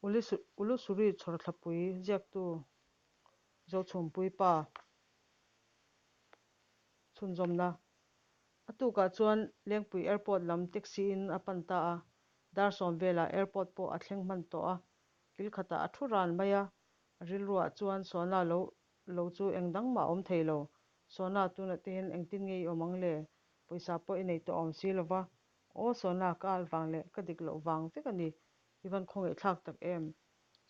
Ulusuri Chhawrthlapui ziaktu Zochhumpui pa chhunzawmna. A tukah chuan Lengpui Airport lam taxi in a pan ta a, dar sawm velah airport pawh a thleng hman tawh a, kil khatah a thu ran mai a, a rilruah chuan Sona lo lo chu eng dang mah a awm thei lo. Sona tunah te hian engtin nge i awm ang le? Pawisa pawh i nei tawh awm si lo va. Aw Sona ka al vang leh ka dik loh vang vek a ni. I van khawngaih thlak tak em?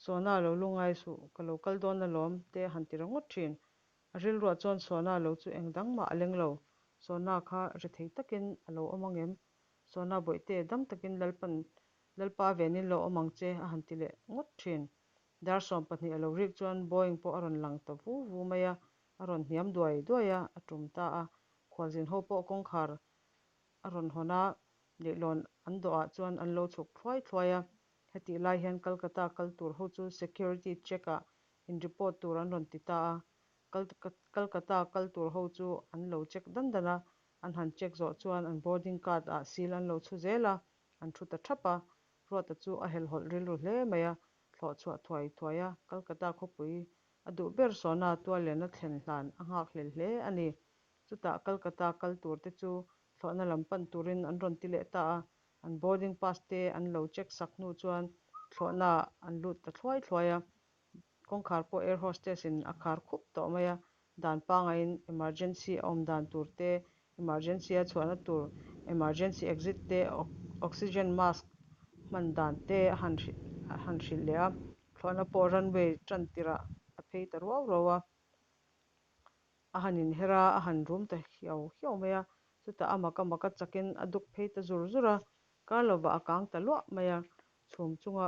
Sona lo lungngai suh, ka lo kal dawn alawm te a han ti ringawt thin. A rilruah chuan Sona lo chu eng dang mah a leng lo. Sona kha rethei takin a lo awm ang em? Sona bawihte dam takin Lalpan Lalpa venin lo awm ang che a han ti leh ngawt thin. Dar 12 a lo rik chuan Boeing pawh a rawn lang ta vu vu mai a, a rawn hniam duai duai a, a tum ta a. Khualzin ho pawh kawngkhar a rawn hawn a, leihlawn an dawhah chuan an lo chhuk thluai thluai a. Hetih lai hian Calcutta kal tur ho chu security check ah in report tur an rawn ti ta a. Calcutta kal tur ho chu an lo check dan dan a, an han check zawh chuan an boarding card ah seal an lo chhu zel a, an thu ta thap a. Ruata chu a helhhawlh rilru hle mai a, thlawh chhuah thuai thuai a, Calcutta khawpui a duh ber Sona tualliana thlen hlan a nghakhlel hle a ni. Chutah Calcutta kal tur te chu thlawhna lam pan turin an rawn ti leh ta a, an boarding pass te an lo check sak hnu chuan thlawhna ah an lut ta thluai thluai a, kawngkhar pawh air hostess in a khar khup tawh mai a, dan pangaiin emergency a awm dan tur te, emergency a chhuahna tur emergency exit te, oxygen mask hman dan te a han a han hrilh leh a, thlawhna pawh runway tan tirh ah a phei ta ruau ruau a. A han inher a, a han rum ta hiau hiau mai a, chutah a mak a mak a chakin a duk phei ta zur zur a, kar lovah a kang ta luah mai a, chhum chunga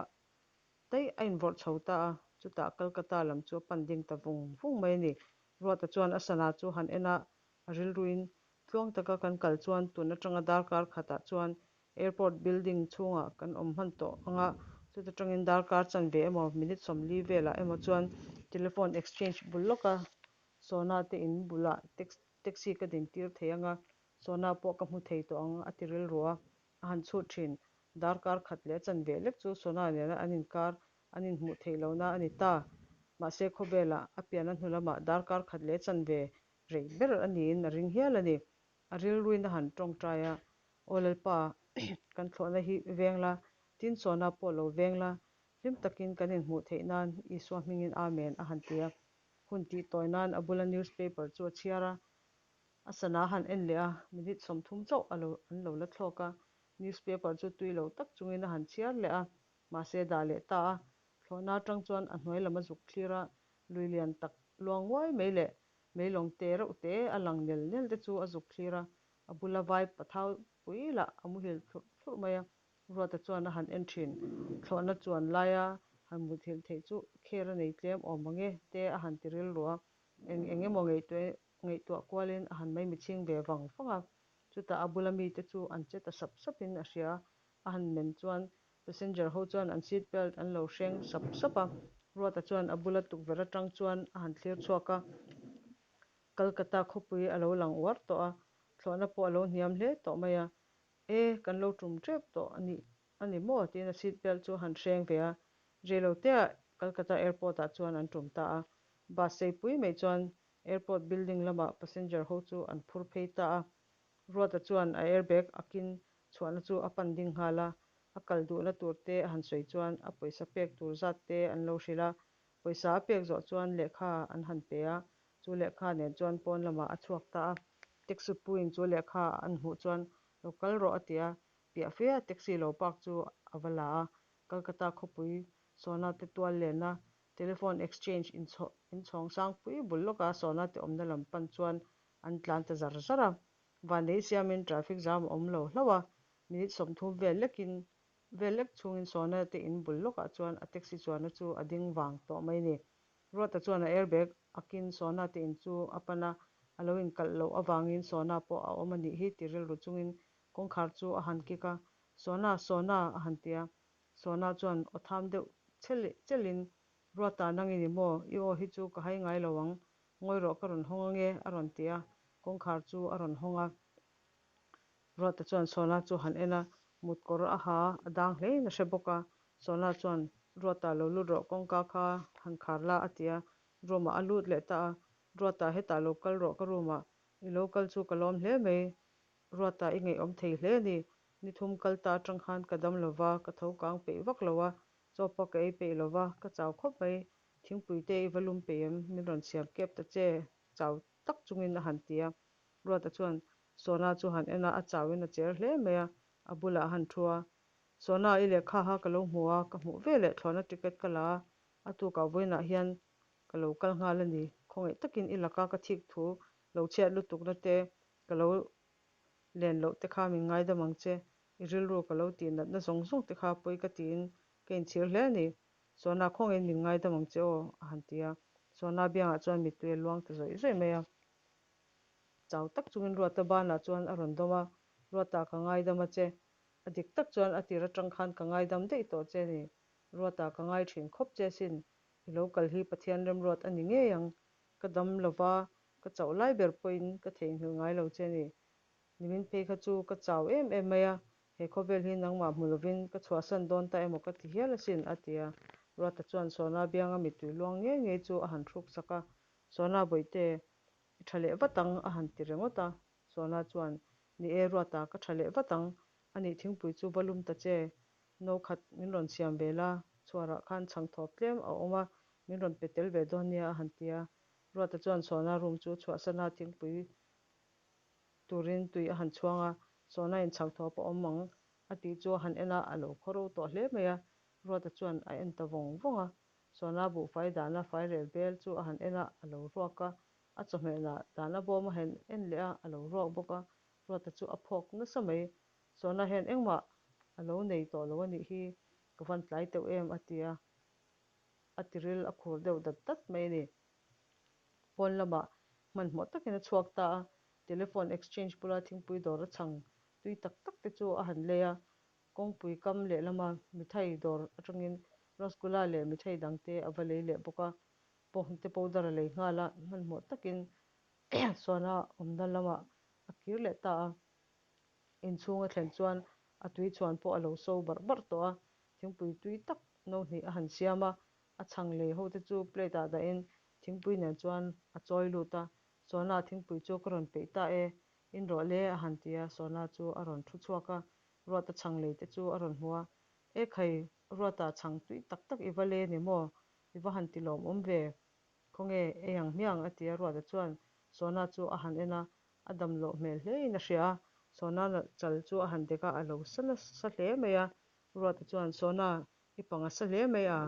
daih a invawrh chho ta a, chutah Calcutta lam chu a pan ding ta vung vung mai a ni. Ruata chuan a sana chu han en a, a rilruin tluang taka kan kal chuan tun atanga darkar khatah chuan Airport building chhungah kan awm hman tawh ang a, chuta tangin darkar chanve emaw minute 40 velah emaw chuan telephone exchange bul lawka Sona te in bulah taxi ka din tir thei ang a, Sona pawh ka hmu thei tawh ang a ti rilru a, a han chhut thin. Darkar khat leh a chanve lek chu Sona nena an inkar an inhmuh theih lohna a ni ta. Mahse khawvelah a pian a hnu lamah darkar khat leh a chanve rei ber a niin a ring hial a ni. A rilruin a han tawngtai a, Aw Lalpa, kan thlawhna hi veng la, tin Sona pawh lo veng la, hlim takin kan inhmuh theih nan Isua hmingin Amen a han ti a. Hun tih tawi nan a bula newspaper chu a chhiar a, a sana a han en leh a, minute 30 chauh a lo an lo la thlawk a, newspaper chu tui lo tak chungin a han chhiar leh a, mahse dah leh ta a, thlawhna atang chuan a hnuai lam a zuk thlir a, lui lian tak luang nguai mai leh meilawng te reuh te a lang nel nel te chu a zuk thlir a, A bula vai pathau pui lah a muhil thlurh thlurh mai a, Ruata chuan a han en thin. Thlawhna chuan laia han muthilh theih chu kher a nei tlem awm ang e te a han ti rilru a, eng eng emaw ngaihtuah kualin a han maimichhing ve vang vang a. Chutah a bula mite chu an che ta sap sapin a hria. A han men chuan passenger ho chuan an seat belt an lo hreng sap sap a, Ruata chuan a bula tukverh atang chuan a han thlir chhuak a. Calcutta khawpui a lo lang uar tawh a, thlawhna pawh a lo hniam hle tawh mai a. E, kan lo tum tep tawh a nih a ni maw? tiin a seat belt chu a han hreng ve a. Reilotea Calcutta airport ah chuan an tum ta a. Bus seipui mai chuan airport building lamah passenger ho chu an phur phei ta a. Ruata chuan a airbag akin chhuahna chu a pan ding nghal a, a kal duhna tur te a han sawi chuan a pawisa pek tur zat te an lo hrilh a. Pawisa a pek zawh chuan lehkha an han pe a, Chu lehkha nen chuan pawn lamah a chhuak ta a, taxi puiin chu lehkha an hmuh chuan lo kal rawh a ti a, piah fe a taxi lo park chu a va la a, Calcutta khawpui Sona te tual lenna telephone exchange inchhawng sangpui bul lawka Sona te awmna lam pan chuan an tlan ta zar zar a, vannei siamin traffic jam a awm lo hlauh a, minute 30 vel lekin vel lek chhungin Sona te in bul lawkah chuan a taxi chuanna chu a ding vang tawh mai a ni. Ruata chuan a airbag akin Sona te in chu a pan a, a lo inkalh loh avangin Sona pawh a awm a nih hi ti rilru chungin kawngkhar chu a han kik a, Sona, Sona a han ti a. Sona chuan aw tham deuh chel chelin, Ruata nang i ni maw? I aw hi chu ka hai ngai lo ang, ngawi rawh ka rawn hawng ange a rawn ti a, kawngkhar chu a rawn hawng a. Ruata chuan Sona chu han en a, mut kawr a ha a dang hlein a hre bawk a, Sona chuan. Ruata lo lut rawh kawngka kha han khar la a ti a, room ah a lut leh ta a, Ruata hetah lo kal rawh ka room ah i lo kal chu ka lawm hle mai, Ruata i ngaihawm thei hle a ni, ni thum kal ta atang khan ka dam lo va, ka tho kang peih vak lo a, chaw pawh ka ei peih lo va, ka chau khawp mai, thingpui te i va lum peih em, min rawn siam kep ta che, chau tak chungin a han ti a, Ruata chuan Sona chu han en a, a chauin a cher hle mai a, a bulah a han thu a, Sona i lehkha kha ka lo hmu a, ka hmuh veleh thlawhna ticket ka la a, a tukah vawiinah hian ka lo kal nghal a ni. Khawngaih takin i laka ka thik thu lo chhiat lutukna te, ka lo len loh te kha min ngaidam ang che. I rilru ka lo tih natna zawng zawng te kha pawi ka tiin ka inchhir hle a ni. Sona khawngaihin min ngaidam ang che aw, a han ti a. Sona biangah chuan mittui a luang ta zawih zawih mai a. Chau tak chungin Ruata banah chuan a rawn dawm a, Ruata ka ngaidam a che. A dik tak chuan a tir atang khan ka ngaidam daih tawh che a ni. Ruata ka ngai thin khawp che sin. I lo kal hi Pathian remruat a ni ngei ang. Ka dam lova, ka chauh lai ber pawhin ka theihnghilh ngai lo che a ni. Nimin phei kha chu ka chau em em mai a, he khawvel hi nangmah hmu lovin ka chhuahsan dawn ta emaw ka ti hial asin, a ti a. Ruata chuan Sona bianga mittui luang ngei ngei chu a han hruk sak a, Sona bawihte, i tha leh vat ang, a han ti ringawt a. Sona chuan, Ni e Ruata, ka tha leh vat ang, a nih thingpui chu va lum ta che, no khat min rawn siam ve la, chhuarah khan chhang thawp tlem a awm a, min rawn pe tel ve dawn nia, a han ti a. Ruata chuan Sona room chu chhuahsan a, thingpui turin tui a han chhuang a, Sona in chhang thawp a awm ang a tih chu a han en a, a lo khawro tawh hle mai a. Ruata chuan a en ta vawng vawng a, Sona buhfai dahna fairel bel chu a han en a, a lo ruak a, A chawhmehna dahna bawm a han en leh a, a lo ruak bawk a, Ruata chu a phawk nasa mai. Sawna hian engmah a lo nei tawh lo a nih hi, ka van tlai teuh em a ti a, a tiril a khur deuh dat dat mai a ni. Pawn lamah hmanhmawh takin a chhuak ta a, telephone exchange bula thingpui dawr a chhang tui tak tak te chu a han lei a, kawngpui kam lehlama mithai dawr atangin rasgula leh mithai dangte a va lei leh bawk a. Pawngte powder a lei nghal a, hmanhmawh takin Suana awmna lamah a kir leh ta a. Inchhung a thlen chuan a tui chhuan pawh a lo so barh barh tawh a, thingpui tui tak no hnih a han siam a, a chhang lei ho te chu plate ah dahin thingpui nen chuan a chawi lut a, Suana thingpui chu ka rawn peih ta e, in rawh le a han ti a, Suana chu a rawn thu chhuak a, Ruata chhang lei te chu a rawn hmu a, E khai, Ruata chhang tui tak tak i va le ni maw? I va han ti lawmawm ve. Khawnge, ei ang hmiang a ti a, Ruata chuan Sona chu a han en a, a dam loh hmel hlein a hria a, Sona chal chu a han dek a, a lo sa nasa hle mai a, Ruata chuan, Sona, i pang a sa hle mai a,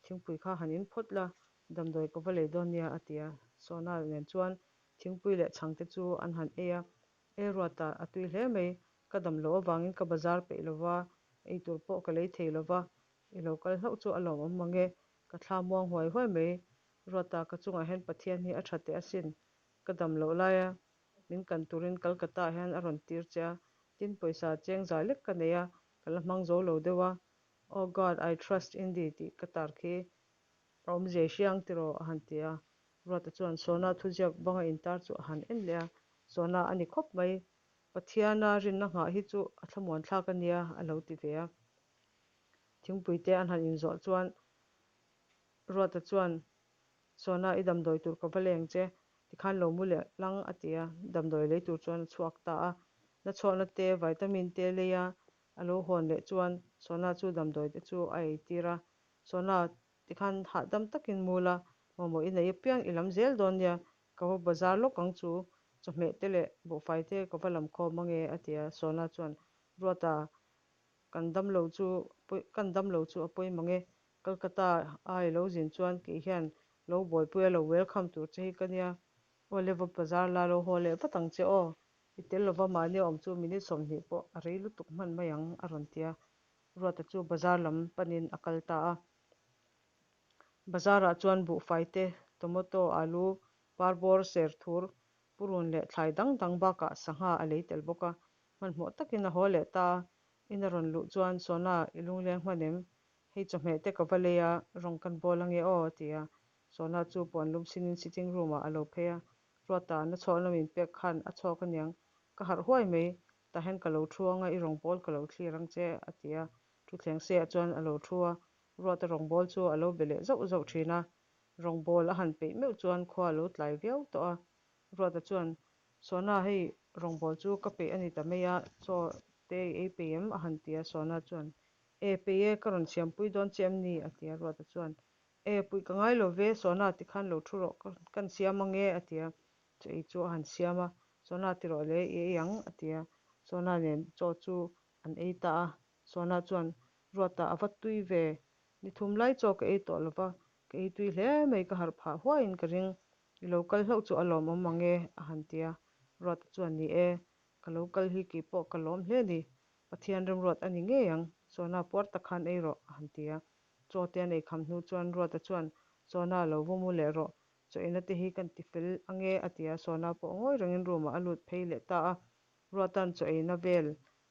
thingpui kha han in phawt la, damdawi ka va lei dawn nia a ti a, Sona nen chuan thingpui leh chhangte chu an han ei a, E Ruata, a tui hle mai, ka dam loh avangin ka bazar peih lova, eitur pawh ka lei thei lova, I lo kal hlauh chu a lawmawm mang e, ka thla muang huai huai mai. Ruata, ka chungah hian Pathian hi a tha teh asin. Ka dam loh laia min kan turin Calcutta ah hian a rawn tir che a, tin pawisa cheng zai lek ka nei a, ka la hmang zo lo deuh a. Oh God, I trust in thee tih ka tar khi a awmzia i hria ang tiraw? a han ti a. Ruata chuan Sona thuziak banga intar chu a han en leh a, Sona a ni khawp mai. Pathiana rinna nghah hi chu a thlamuan thlak a nia a lo ti ve a. Thingpui te an han inzawh chuan Ruata chuan, Sona, i damdawi tur ka va leng che, tikhan lo mu leh lang a ti a, damdawi lei tur chuan a chhuak ta a. Nachhawhna te, vitamin te lei a, a lo hawn leh chuan Sona chu damdawi te chu a ei tir a. Sona, tikhan hahdam takin mu la, mamawh i nei apiang i lam zel dawn nia, ka va bazar lawk ang chu, chawhmeh te leh buhfai te ka va lam khawm ange a ti a. Sona chuan, Ruata, Kan dam lo chu kan dam lo chu a pawi mang e. Calcutta a i lo zin chuan kei hian lo buaipui a lo welcome tur che hi ka nia. Aw le va bazar la lo haw leh vat ang che aw. I tel lova mahni awm chu minute 20 pawh a rei lutuk hman mai ang a rawn ti a. Ruata chu bazar lam panin a kal ta a. Bazar ah chuan buhfai te, tomato, alu, parbawr, serthur, purun leh thlai dang dang bakah sangha a lei tel bawk a. Hmanhmawh takin a haw leh ta a, in a rawn luh chuan, Sona, i lungleng hman em? Hei chawhmeh te ka va lei a, rawng kan bawl ange aw, a ti a. Sona chu puan lum sinin sitting room ah a lo phei a, Ruata, na chhawkna min pek khan a chhawk aniang, ka harh huai mai, tah hian ka lo thu anga i rawng bawl ka lo thlir ang che, a ti a. Thuthleng se ah chuan a lo thu a. Ruata rawngbawl chu a lo be leh zauh zauh thin a. Rawngbawl a han peih meuh chuan khua a lo tlai viau tawh a. Ruata chuan, Sona hei rawngbawl chu ka peih a ni ta mai a, chaw te i ei peih em? a han ti a. Sona chuan, E peih e, ka rawn siampui dawn che em ni? a ti a. Ruata chuan, E puih ka ngai lo ve, Sona tikhan lo thu rawh, kan siam ang e, a ti a. Chaw ei chu a han siam a, Sona ti rawh le, i ei ang, a ti a. Sona nen chaw chu an ei ta a. Sona chuan, Ruata a va tui ve, ni thum lai chaw ka ei tawh lo va, ka ei tui hle mai, ka harh phah huaiin ka ring, i lo kal hlauh chu a lawmawm mang e, a han ti a. Ruata chuan, Ni e, ka lo kal hi kei pawh ka lawm hle a ni, Pathian remruat a ni ngei ang, Sona puar tak khan ei rawh, a han ti a. Chaw te an ei kham hnu chuan Ruata chuan, Sona lo va mu leh rawh, chaw eina te hi kan ti fel ang e, a ti a. Sona pawh ngawi rengin room ah a lut phei leh ta a. Ruata'n chaw eina vel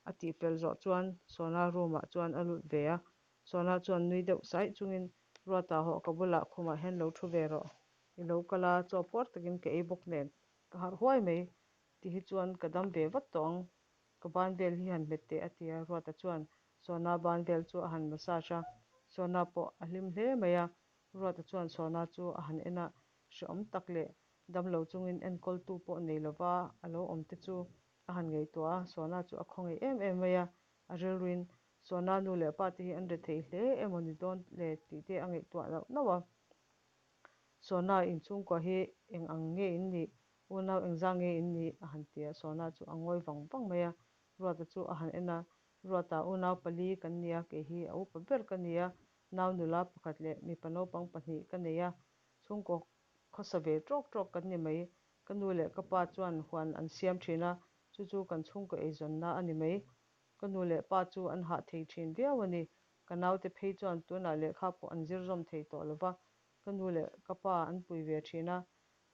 a tih fel zawh chuan Sona room ah chuan a lut ve a. Sona chuan nui deuh saih chungin, Ruata hawh ka bulah khumah hian lo thu ve rawh. I lo kal a, chaw puar takin ka ei bawk nen ka harh huai mai. Ti hi chuan ka dam ve vat tawh ang. Ka ban vel hi han hmet teh a ti a, Ruata chuan Sona ban vel chu a han massage a, Sona pawh a hlim hle mai a, Ruata chuan Sona chu a han en a, hrehawm tak leh damlo chungin enkawltu pawh nei lova a lo awm te chu a han ngaihtuah a, Sona chu a khawngaih em em mai a, a rilruin Sona nu leh pa te hi an rethei hle emaw ni dawn le tih te a ngaihtuah nauh nauh a. Sona inchhungkua hi eng ang nge in nih? Unau engzah nge in nih? a han ti a, Sona chu a ngawi vang vang mai a, Ruata chu a han en a, Ruata unau pali kan ni a, kei hi a upa ber ka ni a, nau nula pakhat leh mipa naupang pahnih ka nei a, chhungkaw khawsa ve tawk tawk kan ni mai. Ka nu leh ka pa chuan huan an siam thin a, chu chu kan chhungkaw eizawnna a ni mai. Ka nu leh pa chu an hah thei thin viau a ni. Ka naute phei chuan tunah lehkha pawh an zir zawm thei tawh lo va, ka nu leh ka pa an pui ve thin a.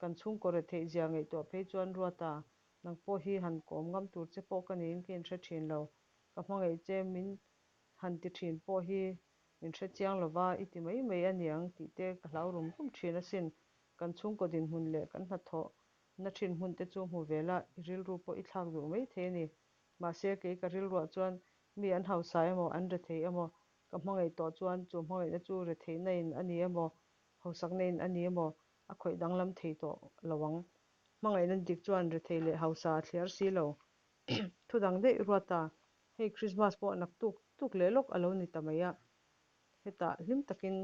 Kan chhungkaw retheih zia ngaihtuah phei chuan Ruata, nang pawh hi han kawm ngam tur che pawh ka niin ka inhre thin lo. Ka hmangaih che min han ti thin pawh hi min hre chiang lo va, i ti mai mai a niang tih te ka hlau rum rum thin asin. Kan chhungkaw dinhmun leh kan hnathawh na thin hmun te chu hmu ve la, i rilru pawh i thlak duh mai thei a ni. Mahse, kei ka rilruah chuan mi an hausa emaw, an rethei emaw, ka hmangaih tawh chuan chu hmangaihna chu retheihna in a ni emaw, hausakna in a ni emaw a khawih danglam thei tawh lo ang. Hmangaihna dik chuan rethei leh hausa a thliar si lo. Thu dang daih ruat a, hei Krismas pawh naktuk tuk leh lawk a lo ni ta mai a, hetah hlim takin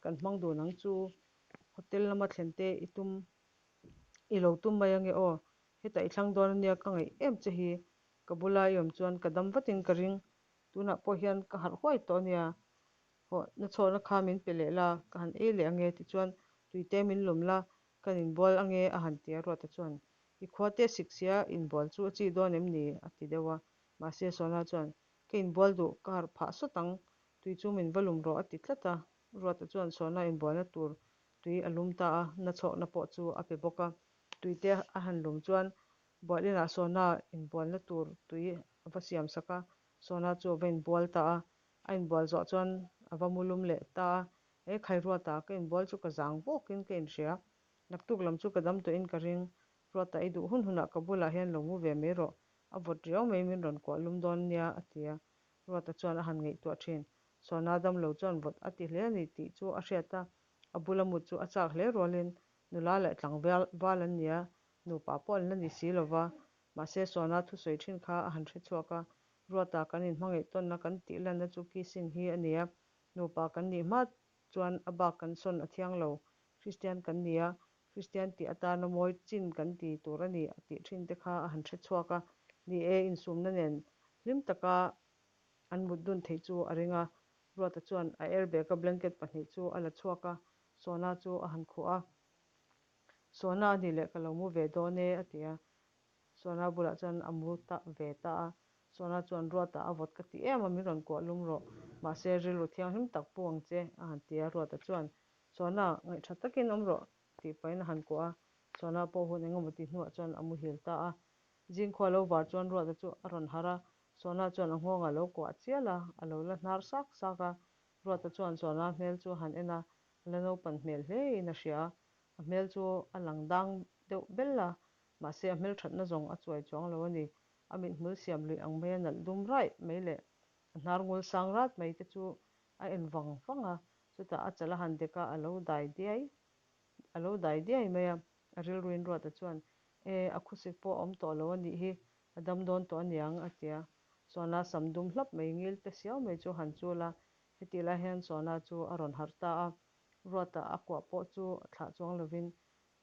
kan hmang dun ang chu hotel lama thlen te i tum i lo tum mai ange aw, hetah i thlang dawn ania ka ngaih em che hi, ka bula i awm chuan ka dam vatin ka ring, tunah pawh hian ka harh huai tawh ania, hawh na chhawhna kha min pe leh la, ka han ei leh ange tichuan tuite min lawm la, kan inbual ange a han ti a, Ruata chuan i khua te sik sia inbual chu a chi dawn em ni? a ti deuh a, mahse Sona chuan ka inbual duh ka harh phah sawt ang, tui chu min va lum rawh a ti tlat a, Ruata chuan Sona inbualna tur tui a lum ta a, na chhawkna pawh chu a pe bawk a. Tui te a han lum chuan bual inah Sona inbualna tur tui a va siam sak a, Sona chu a va inbual ta a. A inbual zawh chuan a va mu lum leh ta a, He Khairuata ka inbual chu ka zang bawkin ka inhria. Naktuk lam chu ka dam tawhin ka ring. Ruata i duh hun hunah ka bulah hian lo mu ve mai rawh, a vawt riau mai min rawn kuah lum dawn nia, a ti a. Ruata chuan a han ngaihtuah thin. Sona damlo chuan vawt a ti hle a ni tih chu a hriat a, a bula mut chu a chak hle rualin nula leh tlangval val an nia, nupa pawh an la ni si lo va. Mahse Sona thusawi thin kha a han hre chhuak a, Ruata kan inhmangaih tawnna kan tih lanna chu kissing hi a nia, nupa kan nih hma chuan a bak kan sawn a thiang lo, Kristian kan ni a, Kristian tih atana mawi chin kan ti tur a ni a tih thin te kha a han hre chhuak a, ni e, insumna nen hlim taka an mut dun theih chu a ring a. Ruata chuan a airbag a blanket pahnih chu a la chhuak a, Sona chu a han khuh a. Sona a ni leh ka lo mu ve dawn e a ti a. Sona bulah chuan a mu ta ve ta a. Sona chuan Ruata a vawt ka ti em a, min rawn kuah lum rawh. Mahse rilru thianghlim tak pu ang che a han ti a. Ruata chuan Sona ngaihtha takin awm rawh tih pahin a han kuah a. Sona pawh hun engemaw ti hnuah chuan a muhil ta a. Zingkhua lo var chuan Ruata chu a rawn harh a, Sona chuan a nghawngah lo kuah chial a, a lo la hnar sak sak a. Ruata chuan Sona hmel chu a han en a, a la naupan hmel hlein a hria a. A hmel chu a lang dang deuh bel a, mahse a hmelthatna zawng a chuai chuang lo a ni. A mithmul siam luih ang maia nalh dum raih mai leh a hnar ngul sang rat mai te chu A en vang vang a, chutah a chal a han dek a, a lo dai diai a lo dai diai mai a. A rilruin Ruata chuan, E, a khusik pawh a awm tawh lo a nih hi, a dam dawn tawh aniang, a ti a. Sawna sam dum hlap mai ngil te siau mai chu han chul a, hetih lai hian Sawna chu a rawn harh ta a. Ruata a kuah pawh chu thlah chuang lovin,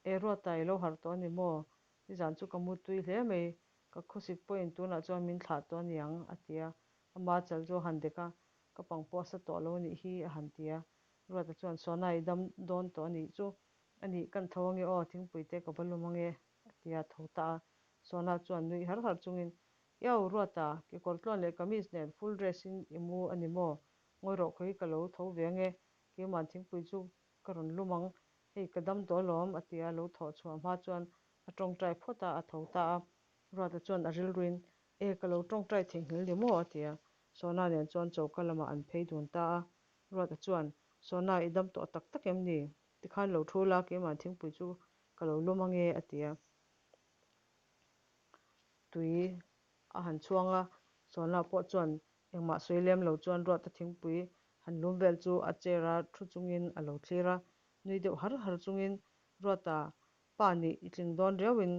E, Ruata i lo harh tawh a ni maw? Nizan chu ka mu tui hle mai, ka khawsik pawhin tunah chuan min thlah tawh aniang, a ti a. Ama chal chu a han dek a, Ka pang pawh a sa tawh lo a nih hi, a han ti a. Ruata chuan, Sawna i dam dawn tawh a nih chu, a nih kan tho ange aw, thingpui te ka va lum ange, a ti a, tho ta a. Sawna chuan nui har har chungin, Iau, Ruata, kekawr tluan leh kamis nen full dress in i mu a ni maw? Ngawi rawh khawi ka lo tho ve ange, keima'n thingpui chu ka rawn lum ang, hei ka dam tawh alawm, a ti a, lo thawh chhuah hma chuan a tawngtai phawt a, a tho ta a. Ruata chuan a rilruin, E, ka lo tawngtai theihnghilh ni maw? a ti a. Sawna nen chuan choka lamah an phei dun ta a. Ruata chuan, Sawna, i dam tawh tak tak em ni? Tikhan lo thu la, keima'n thingpui chu ka lo lum ange, a ti a. Tui a han chhuang a, Sawna pawh chuan engmah sawi lem lo chuan Ruata thingpui han lum vel chu a chair a thu chungin a lo thlir a, nui deuh har har chungin Ruata pa nih i tling dawn riauin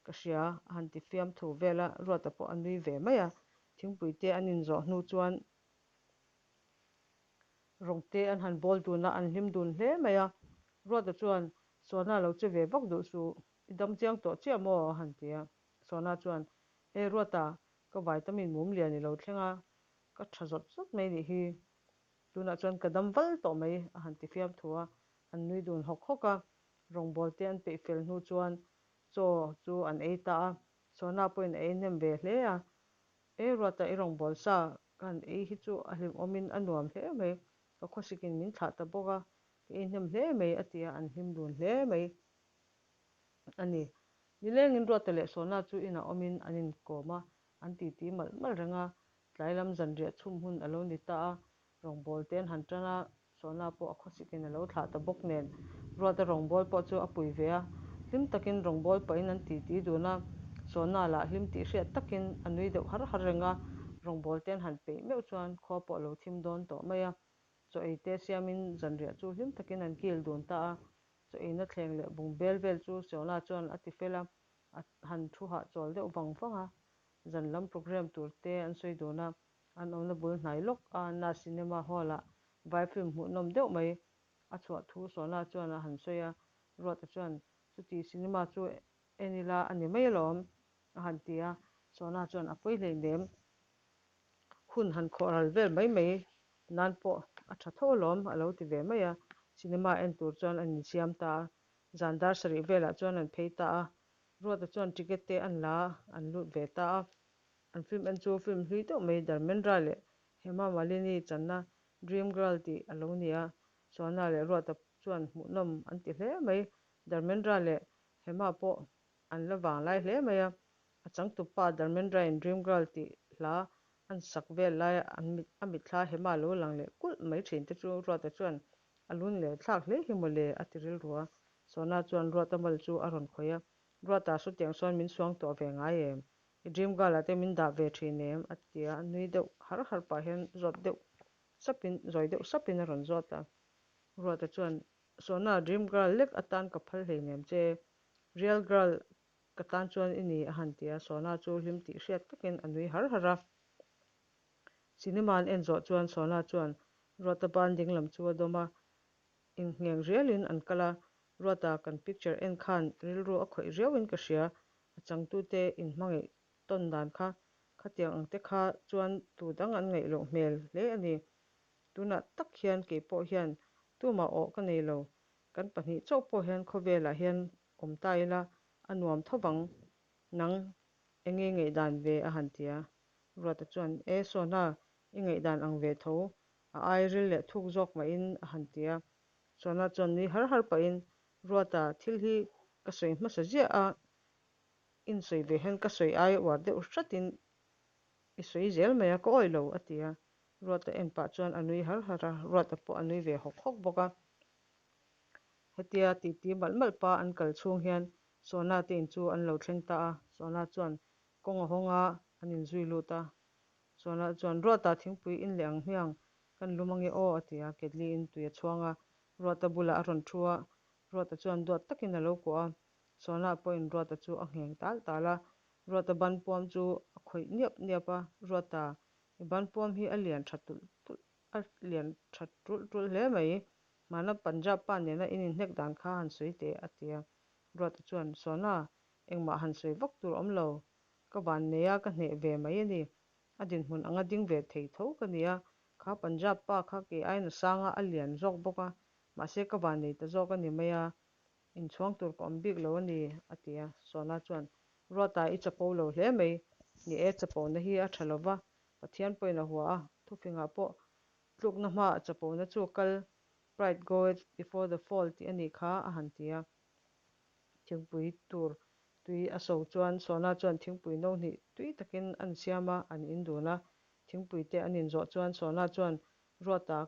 ka hria a han ti fiam thu vel a, Ruata pawh a nui ve mai a, thingpui te an inzawh hnu chuan Rawng te an han bawl dun a, an hlim dun hle mai a, Ruata chuan Sawna lo che ve vak duh suh, i dam chiang tawh chiah maw? a han ti a, Sawna chuan E Ruata, ka vitamin mum lian i lo thleng a, ka tha zawt zawt mai nih hi, tunah chuan ka dam val tawh mai a han ti fiam thu a, an nui dun hawk hawk a, rawngbawl te an peih fel hnu chuan chaw chu an ei ta a, Sawna pawhin a ei hnem ve hle a, E Ruata i rawngbawl sa ka han ei hi chu a hlimawmin a nuam hle mai, ka khawsikin min thlah ta bawk a, ka ei hnem hle mai a ti a, an hlim dun hle mai a ni. Nilengin Ruata leh Sawna chu inah awmin an inkawm a, an titi malh malh reng a, tlai lam zanriah chhum hun a lo ni ta a, rawngbawl te an han tan a, Sawna pawh a khawsikin a lo thlah ta bawk nen Ruata rawngbawl pawh chu a pui ve a, hlim takin rawngbawl pahin an titi dun a, Sawna lah hlim tih hriat takin a nui deuh har har reng a, rawngbawl te an han peih meuh chuan khua pawh a lo thim dawn tawh mai a, chaw ei te siamin zanriah chu hlim takin an kil dun ta a, chaw eina thleng leh bungbel vel chu Sawna chuan a ti fel a, a han thu hahchawl deuh vang vang a, zan lam programme tur te an sawi dun a, an awmna bul hnai lawk a na cinema hall ah vai film hmuhnawm deuh mai a chhuah thu Sawna chuan a han sawi a, Ruata chuan chuti cinema chu en ila a ni mai alawm a han ti a, Sawna chuan a pawi hleinem hun han khawh ral vel mai mai nan pawh a tha tho alawm a lo ti ve mai a, cinema en tur chuan an insiam ta a, zan dar sarih velah chuan an phei ta a, Ruata chuan ticket te an la a, an lut ve ta a. An film en chu film hlui deuh mai Dharmendra leh Hema Malini channa Dream Girl tih a lo ni a, Suana leh Ruata chuan hmuhnawm an ti hle mai. Dharmendra leh Hema pawh an la vanglai hle mai a, a changtupa Dharmendra in Dream Girl tih hla an sak vel laia an a mitthla Hema lo lang leh kulh mai thin te chu Ruata chuan a lun leh thlak hle hi mawle a ti rilru a, Sona chuan Ruata mal chu a rawn khawih a, Ruata sutiang sawn min suang tawh ve ngai em? I dream girl ah te min dah ve thin em? a ti a, nui deuh har har pah hian zawt deuh sapin, zawi deuh sapin a rawn zawt a. Ruata chuan, Sona, dream girl lek atan ka phal hleinem che, real girl ka tan chuan i ni a han ti a, Sona chu hlim tih hriat takin a nui har har a. Cinema an en zawh chuan Sona chuan Ruata ban dinglam chu a dawm a, Inngeng rialin an kal a, Ruata kan picture en khan rilru a khawih riauin ka hria, a changtute inhmangaih tawn dan kha khatiang ang te kha chuan tu dang an ngaih loh hmel hle a ni. Tunah tak hian kei pawh hian tumah awh ka nei lo, kan pahnih chauh pawh hian khawvelah hian awm ta ila a nuam tho vang, nang enge ngaihdan ve a han ti a. Ruata chuan, E Sona, i ngaihdan ang ve tho, A ai ril leh thuk zawk mahin a han ti a. Sona chuan nui har har pahin, Ruata, thil hi ka sawi hmasa ziah a, in sawi ve hian ka sawi aia uar deuh hratin i sawi zel mai a, ka awih lo, a ti a. Ruata en pah chuan a nui har har a, Ruata pawh a nui ve hawk hawk bawk a. Hetia titi malh malh pa an kal chhung hian Sona te in chu an lo thleng ta a, Sona chuan kawng a hawng a, an inzui lut a. Sona chuan, Ruata thingpui in leh ang hmiang. Kan lum ange aw, a ti a, ketli-in tui a chhuang a, Ruata bulah a rawn thu a, Ruata chuan duat takin a lo kuah a, Sona pawhin Ruata chu a ngheng tal tal a, Ruata ban puam chu a khawih niap niap a, Ruata, i ban puam hi a lian tha tulh tulh, a lian tha tulh tulh hle mai, hmana Punjab pa nena in inhnek dan kha han sawi teh, a ti a, Ruata chuan, Sona, engmah han sawi vak tur awm lo, ka vannei a, ka hneh ve mai a ni, a dinhmun anga ding ve thei tho ka ni a, kha Punjab pa kha kei aiin a sang a, a lian zawk bawk a, mahse ka vannei ta zawk a ni mai a, inchhuang tur ka awm bik lo a ni, a ti a. Sona chuan, Ruata i chapo lo hle mai, ni e, chapona hi a tha lo va, Pathian pawhin a hua a, thufingah pawh tlukna hmaah chapona chu a kal, pride goeth before the fall tih a nih kha, a han ti a. Thingpui tur tui a so chuan Sona chuan thingpui no hnih tui takin an siam a, an in dun a. Thingpui te an inzawh chuan Sona chuan Ruata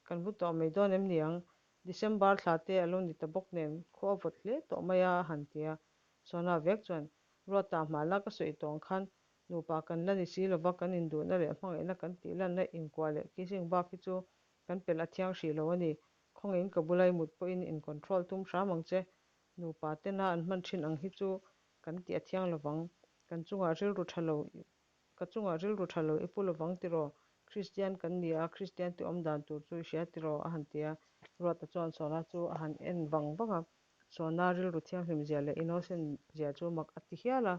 kan mu tawh mai dawn em ni ang? December thla te a lo ni ta bawk nen khua a vawt hle tawh mai a a han ti a. Sona vek chuan Ruata hmala ka sawi tawng khan nupa kan la ni si lova kan induhna leh hmangaihna kan tih lanna inkuah leh kissing bak hi chu kan pelh a thiang hrih lo a ni. Khawngaihin ka bula i mut pawhin in control tum hram ang che. Nupa tena an hman thin ang hi chu kan tih a thiang lovang. Kan chungah rilru tha lo ka chungah rilru tha lo i pu lovang tiraw? Kristian kan ni a, Kristian te awm dan tur chu i hria tiraw? a han ti a. Ruata chuan Sona chu a han en vang vang a. Sona rilru thianghlim zia leh innocent zia chu mak a ti hial a.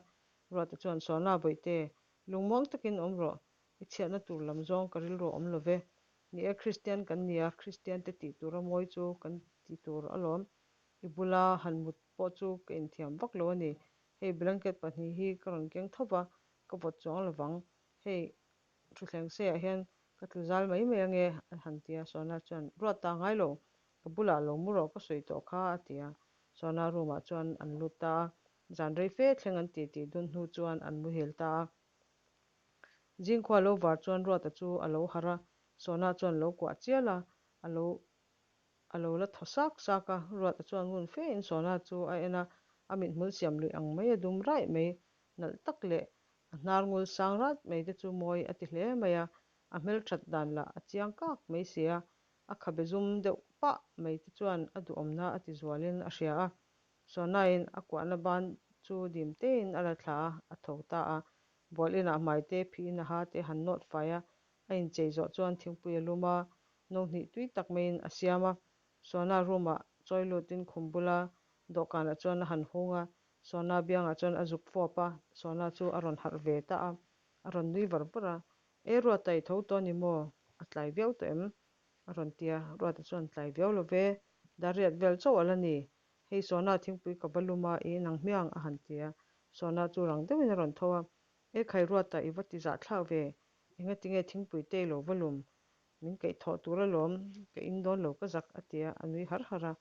Ruata chuan Sona bawihte, lungmuang takin awm rawh. I chhiatna tur lam zawng ka rilru a awm lo ve. Ni e, Kristian kan ni a, Kristian te tih tura mawi chu kan ti tur alawm. I bula han mut pawh chu ka inthiam vak lo a ni. Hei blanket pahnih hi ka rawn keng tho va, ka vawt chuang lovang. Hei thutthleng seiah hian ka tlu zal mai mai ange, a han ti a. Sona chuan, Ruat ta ngai lo, ka bulah lo mu rawh ka sawi tawh kha, a ti a. Sona room ah chuan an lut ta a, zan rei fe thleng an titi dun hnu chuan an muhil ta a. Zingkhua lo var chuan Ruata chu a lo harh a, Sona chuan lo kuah chial a, a lo a lo la thaw sak sak a. Ruata chuan ngun fe in Sona chu a en a, a mithmul siam luih ang mai a dum raih mai, nalh tak leh a hnar ngul sang rat mai te chu mawi a ti hle mai a, a hmelthat dan lah a chiang kak mai si a, a khabe zum deuh pah mai te chuan a duhawmna a ti zualin a hria a. Sonain a kuahna ban chu dim tein a la thla a, a tho ta a. Bual inah hmai te, phihin a ha te han nawt fai a, a inchei zawh chuan thingpui a lum a, no hnih tui tak maiin a siam a. Sona room-ah chawi lutin khum bula dawhkanah chuan a han hung a, Sona biangah chuan a zuk fawp a, Sona chu a rawn harh ve ta a, a rawn nui var var a. E Ruata i tho tawh a ni maw? A tlai viau tawh em? A rawn ti a, Ruata chuan tlai viau lo ve, dariat vel chauh a la ni. Hei Sona thingpui ka va lum a, i inang hmiang a han ti a. Sona chu rang deuhin a rawn tho a, E khai Ruata i va ti zah thlak ve, engati nge thingpui te i lo va lum? Min kaih thawh tur alawm, ka in dawn lo ka zak a ti a, a nui har har a.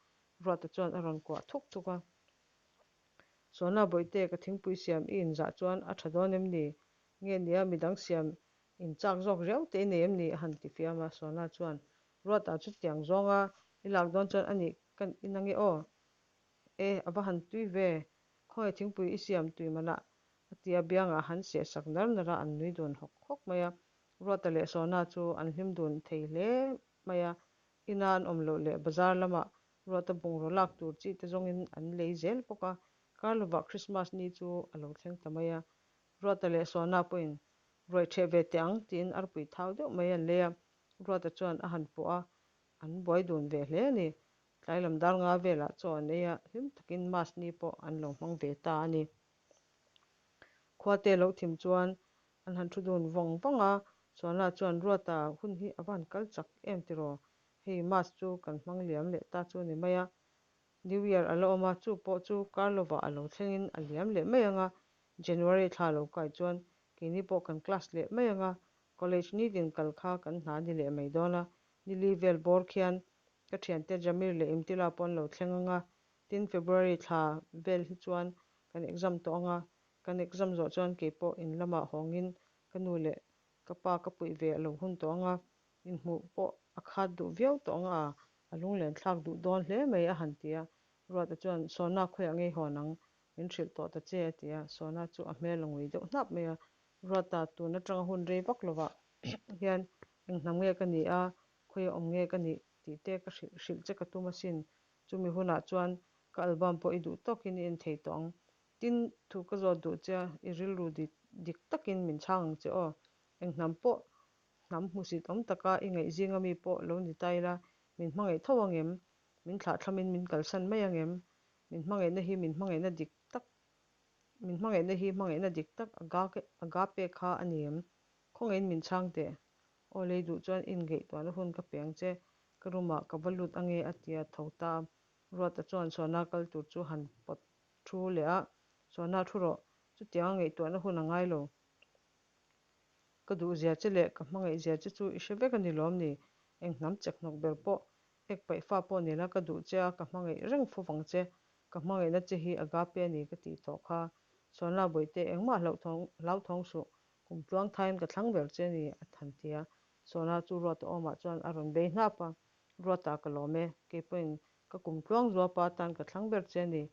Ruata chuan a rawn kuah thuk thuk a. Sona bawihte ka thingpui siam i inzah chuan a tha dawn em ni? Nge nia midang siam in chak zawk riau te i nei em ni? a han ti fiam a. Sona chuan Ruata chutiang zawnga i lak dawn chuan a nih kan in ange aw. E, a va han tui ve, khawnge thingpui i siam tui manah a ti a, biangah han seh sak nar nar a, an nui dun hawk hawk mai a. Ruata leh Sona chu an hlim dun thei hle mai a, ina an awm loh leh bazar lamah Ruata bungraw lak tur chi te zawngin an lei zel bawk a, kar lovah Christmas ni chu a lo thleng ta mai a. Ruata leh Sona pawhin ruai ṭheh ve teh ang tiin arpui thau deuh mai an lei a, Ruata chuan a han pawh a, an buai dun ve hle a ni. Tlai lam dar nga velah chaw an ei a, hlim takin Mass ni pawh an lo hmang ve ta a ni. Khuate lo thim chuan an han thu dun vawng vawng a, Sona chuan Ruata hun hi a va han kal chak em tiraw? Hei Mass chu kan hmang liam leh ta chu a ni mai a, New Year a la awm a, chu pawh chu kar lovah a lo thlengin a liam leh mai ang a, January thla lo kai chuan keini pawh kan class leh mai ang a, College nitin kal kha kan hna ni leh mai dawn a, nili vel bawr khian ka thiante Jamir leh Imtila pawh an lo thleng ang a, tin February thla vel hi chuan kan exam tawh ang a, kan exam zawh chuan keipawh in lamah hawngin ka nu leh ka pa ka puih ve a lo hun tawh ang a, inhmuh pawh a khat duh viau tawh ang a, a lunglen thlak duh dawn hle mai a han ti a, Ruata chuan Sona khawiah ngei hawn ang min hrilh tawh ta che a ti a, Sona chu a hmel a ngui deuh hnap mai a, Ruata tun atanga hun rei vak lovah hian Eng hnam nge ka nih a, khawi awm nge ka nih tih te ka hrilh hrilh che ka tum asin. Chumi hunah chuan ka album pawh i duh tawkin i en thei tawh ang. Tin, thu ka zawt duh che a, i rilru dik takin min chhang ang che aw. Eng hnam pawh hnam hmusit awm taka i ngaih zinga mi pawh lo ni ta ila, min hmangaih tho ang em? Min thlahthlamin min kalsan mai ang em? Min hmangaihna hi min hmangaihna dik tak min hmangaihna hi hmangaihna dik tak agape kha a ni em? Khawngaihin min chhang teh. Aw lei duh chuan inngaihtuahna hun ka pe ang che, ka room ah ka va lut ange a ti a tho ta a. Ruata chuan Sona kal tur chu han pawt thu leh a, Sona thu rawh, chutianga ngaihtuahna hun a ngai lo. Ka duh zia che leh ka hmangaih zia che chu i hre vek a ni lawm ni? Eng hnam chek hnawk ber pawh, ek paih fa pawh nila ka duh che a, ka hmangaih reng fo vang che. Ka hmangaihna che hi agape a ni ka tih tawh kha. Sona bawihte engmah hlauthawng suh, Kum tluang thaiin ka thlang ber che a ni, a than ti a. Sona chu Ruata awmah chuan a rawn bei hnap a, Ruata ka lawm e, kei pawhin ka kum tluang zuapa atan ka thlang ber che a ni.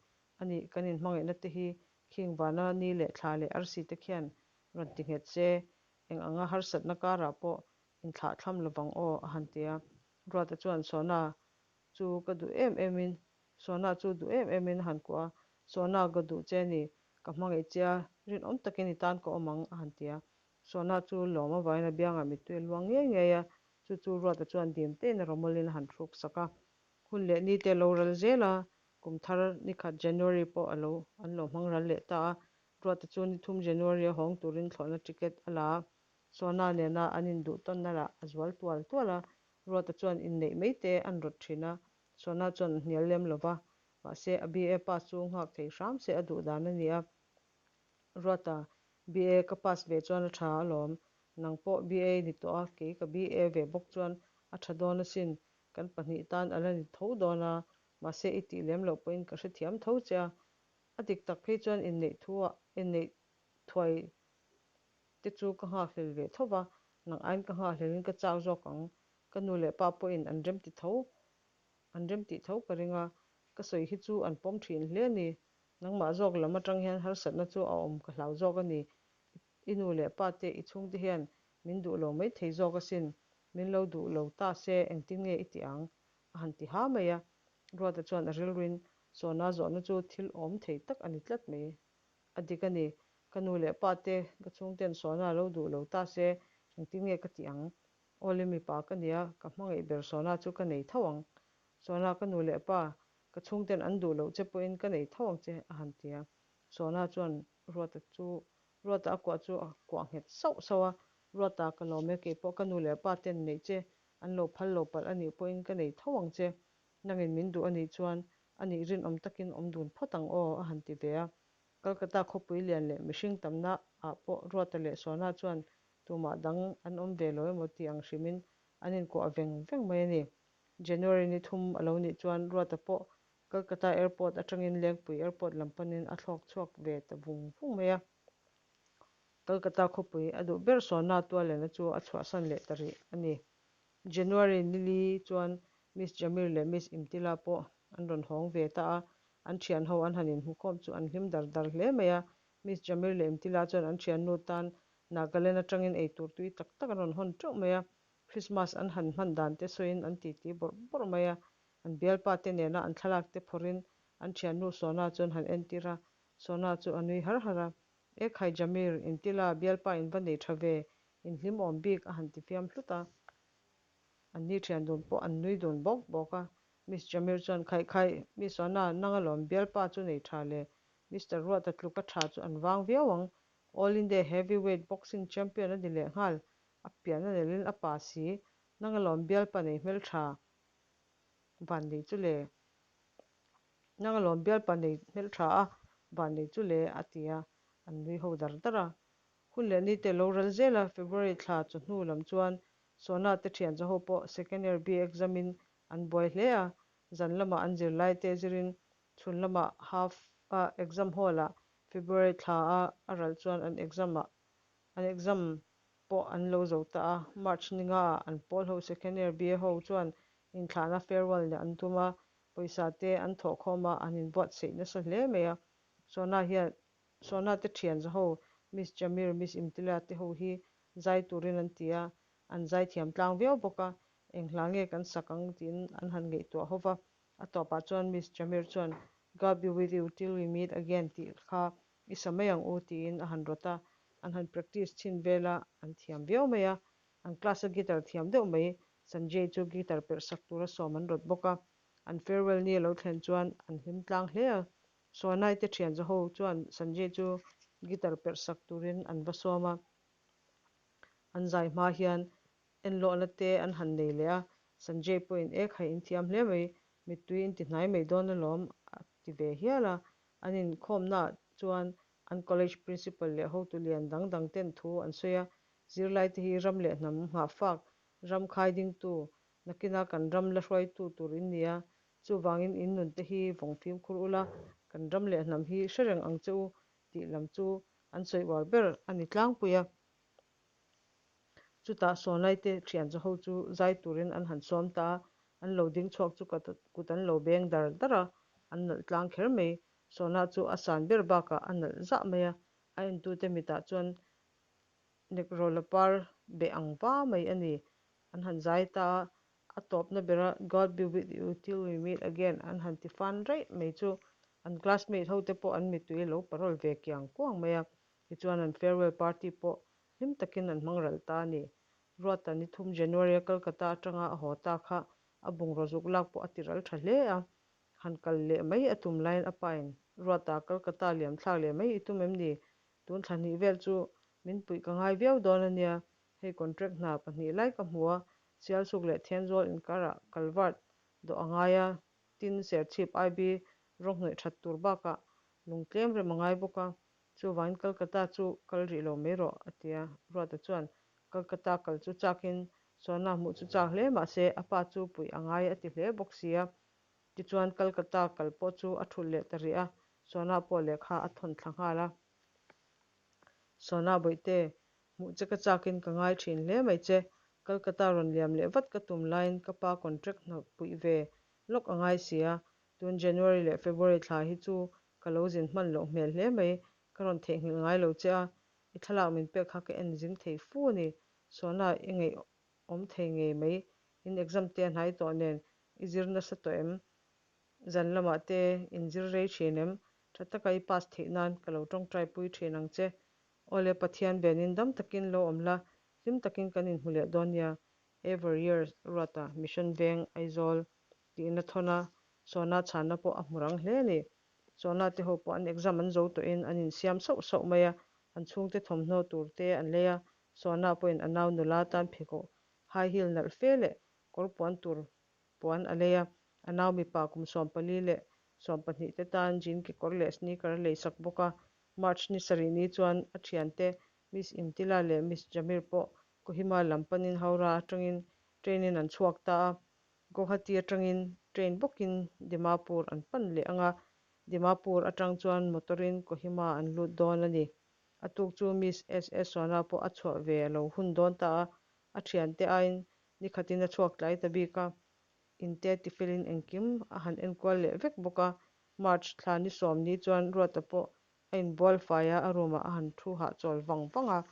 A nih, kan inhmangaihna te hi khing vana ni leh thla leh arsi te khian rawn ti nghet se, eng anga harsatna karah pawh inthlah thlam lovang aw, a han ti a. Ruata chuan Sona chu ka duh em emin Sona chu duh em emin a han kuah a, Sona ka duh che a ni, ka hmangaih che a, rinawm takin i tan ka awm ang, a han ti a. Sona chu lawm avangin a biangah mittui a luang ngei ngei a, chu chu Ruata chuan dim tein a rawmawlin a han hruk sak a. Hun leh ni te a lo ral zel a, kum thar ni khat January pawh a lo an lo hmang ral leh ta a. Ruata chu ni thum January a hawng turin thlawhna ticket a la a, Sona nena an induh tawnna lah a zual tual tual a, Ruata chuan inneih mai te an rawt thin a, Sona chuan a hnial lem lo va, mahse a BA pass chu nghak thei hram se a duh dan a ni a. Ruata, BA ka pass ve chuan a tha alawm, nang pawh BA ni tawh a, kei ka BA ve bawk chuan a tha dawn asin, kan pahnih tan a la ni tho dawn a, mahse i tih lem loh pawhin ka hrethiam tho che a. A dik tak phei chuan inneih thu ah inneih thuai te chu ka nghakhlel ve tho va, nang aiin ka nghakhlelin ka chak zawk ang, ka nu leh pa pawhin an remti tho, an remtih tho ka ring a, ka sawi hi chu an pawm thin hle a ni, nangmah zawk lam atang hian harsatna chu a awm ka hlau zawk a ni, i nu leh pa te i chhungte hian min duh lo mai thei zawk asin, min lo duh lo ta se engtin nge i tih ang? a han ti ha mai a, Ruata chuan a rilruin Sawna zawhna chu thil awm thei tak a ni tlat mai. A dik a ni, ka nu leh pa te, ka chhungten Sawna lo duh lo ta se, engtin nge ka tih ang? Awle mipa ka nia, ka hmangaih ber Sawna chu ka nei tho ang. Sawna ka nu leh pa, ka chhungten an duh loh che pawhin ka nei tho ang che, a han ti a. Sawna chuan Ruata chu, Ruata a kuah chu a kuah nghet sauh sauh a, Ruata ka lawm e, keipawh ka nu leh pa ten neih che an lo phal lo palh a nih pawhin ka nei tho ang che. Nangin min duh a nih chuan a nih rinawm takin awm dun phawt ang aw, a han ti ve a. Kolkata khawpui lian leh mihring tamna ah pawh Ruata leh Sona chuan tumah dang an awm ve lo emaw tih ang hrimin an inkuah veng veng mai a ni. January ni thum a lo nih chuan Ruata pawh Kolkata Airport atangin Lengpui Airport lam panin a thlawk chhuak ve ta vung vung mai a. Kolkata khawpui a duh ber Sona tualena chu a chhuahsan leh ta rih a ni. January nili chuan Miss Jamir leh Miss Imtila pawh an rawn hawng ve ta a, an thian ho an han inhmukhawm chu an hlim dar dar hle mai a. Miss Jamir leh Imtila chuan an thiannu tan Nagaland atangin eitur tui tak tak an rawn hawn teuh mai a, Christmas an han hman dan te sawiin an titi bawrh bawrh mai a. An bialpa te nena an thlalak te phawrhin an thiannu Sona chu an han entir a, Sona chu a nui har har a. E khai Jamir, Imtila bialpa in va nei tha ve, Inhlimawm bik a han ti fiam hlut a, an ni thian dun pawh an nui dun bawk bawk a. Miss Jamir chuan, Khaih khaih, Miss Ona, nang alawm bialpa chu nei tha le, Mister Ruata tluka tha chu an vang viau ang, All India Heavyweight Boxing Champion a ni lehnghal, a pian a nelin a pa si, nang alawm bialpa nei hmeltha van nei chu le, nang alawm bialpa nei hmeltha a van nei chu le, a ti a, an nui ho dar dar a. Hun leh ni te lo ral zel a, February thla chawhnu lam chuan Sona te thian zaho pawh second year BA exam in an buai hle a, zan lamah an zirlai te zirin chhun lamah half a exam hall ah February thla a a ral chuan an exam ah an exam pawh an lo zo ta a, March ni nga ah an pawl ho second year BA ho chuan inthlahna farewell leh an tum a, pawisa te an thawhkhawm a an inbuatsaih nasa hle mai a, Sona hian Sona te thian zaho Miss Jamir, Miss Imtila te ho hi zai turin an ti a, An zaithiam tlang viau bawk a, eng hla nge kan sak ang tiin an han ngaihtuah ho va. A tawpah chuan Miss Jamir chuan, God be with you till we meet again tih kha i sa mai ang u tiin a han rawt a. An han practice chhin vel a, an thiam viau mai a. An class a guitar thiam deuh mai Sanjay chu guitar perh sak tura sawm an rawt bawk a. An farewell ni a lo thlen chuan an hlim tlang hle a. Sonai te thian zaho chuan Sanjay chu guitar perh sak turin an va sawm a. An zai hma hian enlawhna te an han nei leh a, Sanjay pawhin e khai in thiam hle mai, mittui in ti hnai mai dawn alawm a ti ve hial a. An inkhawmnaah chuan an college principal leh hotu lian dang dang ten thu an sawi a, zirlaite hi ram leh hnam nghahfak, ram khai dingtu, nakina kan ram la hruaitu tur in ni a, chuvangin in nunte hi vawng fimkhur ula, kan ram leh hnam hi hre reng ang che u tih lam chu an sawi uar ber a ni tlangpui a. Chutah Sawnaite thian zaho chu zai turin an han sawm ta a, an lo ding chhuak chu kut an lo beng dar dar a, an nalh tlang kher mai. Sawna chu a san ber bakah a nalh zah mai a, a entute mitah chuan Nekrawla par beh ang va mai a ni. An han zai ta a, a tawpna bera God be with you till we meet again an han ti fan raih mai chu an classmate hote pawh an mittui a lo parawl ve kiang kuang mai a. Tichuan an farewell party pawh hlim takin an hmang ralh ta a ni. Ruata ni thum January a Kolkata atanga a haw ta kha a bungraw zuk lak pawh a ti ral tha hle a. Han kal leh mai a tum laiin a pain, Ruata, Kolkata liam thlak leh mai i tum em ni? Tun thla hnih vel chu min puih ka ngai viau dawn a nia. Hei contract hna pahnih lai ka hmu a, Sialsuk leh Thianzawl inkarah culvert dawh a ngai a, tin Serchhip IB rawng hnawih that tur bakah lung tlem rem a ngai bawk a. Chuvangin Kolkata chu kal rih lo mai rawh, a ti a. Ruata chuan Kolkata kal chu chakin Sona hmuh chu chak hle mah se a pa chu puih a ngai a ti hle bawk si a. Tichuan Kolkata kal pawh chu a thulh leh ta rih a, Sona pawh lehkha a thawn thla nghal a. Sona bawihte, hmuh che ka chakin ka ngai thin hle mai che. Kolkata rawn liam leh vat ka tum laiin ka pa contract hna puih ve lawk a ngai si a, tun January leh February thla hi chu Ka lo zin hman loh hmel hle mai, ka rawn theihnghilh ngai lo che a, i thlalak min pek kha ka en zing thei fu a ni. Sona, i ngaihawm thei ngei mai, in exam te a hnai tawh nen, i zir nasa tawh em? Zan lamah te in zir rei thin em? Tha taka i pass theih nan ka lo tawngtai pui thin ang che. Awle, Pathian venin dam takin lo awm la, hlim takin kan inhmu leh dawn nia. Ever years Ruata, Mission Veng, Aizawl. Tiin a thawn a, Sona chhanna pawh a hmu rang hle a ni. Sona te ho pawh an exam an zo tawhin an insiam sauh sauh mai a, an chhungte thawmhnaw tur te an lei a, Sona pawhin a nau nula tan pheikhawk high heel nalh fe leh kawr puan tur puan a lei a, a nau mipa kum 14 leh 12 te tan jean kekawr leh sneaker a lei sak bawk a. March ni sarih ni chuan a thiante Miss Imtila leh Miss Jamir pawh Kohima lam panin Howrah atangin train in an chhuak ta a, Guwahati atangin train bawkin Dimapur an pan leh ang a, Dimapur atang chuan motor-in Kohima an lut dawn a ni. A tuk chu Miss SS Sona pawh a chhuah ve a lo hun dawn ta a, a thiante aiin nikhatin a chhuak tlai ta bik a, inte tifelin engkim a han enkual leh vek bawk a. March thla ni sawm ni chuan Ruata pawh a inbual fai a, a room-ah a han thu hahchawl vang vang a,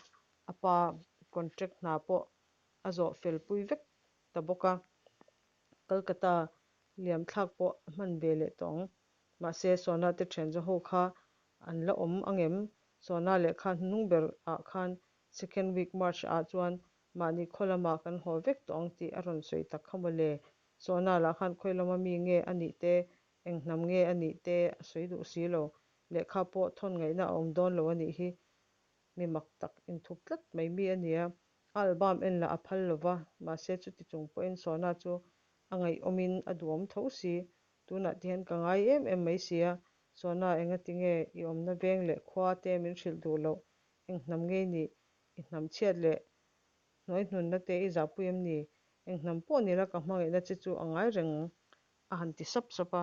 a pa contract hna pawh a zawh fel pui vek ta bawk a, Kolkata liam thlak pawh a hman ve leh tawh ang. Mahse, Sona te thian zaw ho kha an la awm angem? Sona lehkha hnung ber ah khan second week March ah chuan mahni khaw lamah kan haw vek tawh ang tih a rawn sawi tak kha maw le. Sona lah khan khawi lama mi nge a nih te, eng hnam nge a nih te a sawi duh si lo. Lehkha pawh thawn ngaihna a awm dawn lo a nih hi. Mi mak tak inthup tlat mai mi a nia. A album en lah a phal lo va, mahse chuti chung pawhin Sona chu a ngaihawmin a duhawm tho si. Tunah ti hian ka ngai em em mai si a, Sona engati nge i awmna veng leh khua te min hrilh duh loh, eng hnam ngei nih, i hnam chhiat leh hnuaihnunna te i zahpui em ni? Eng hnam pawh nila ka hmangaihna che chu a ngai reng a han ti sap sap a.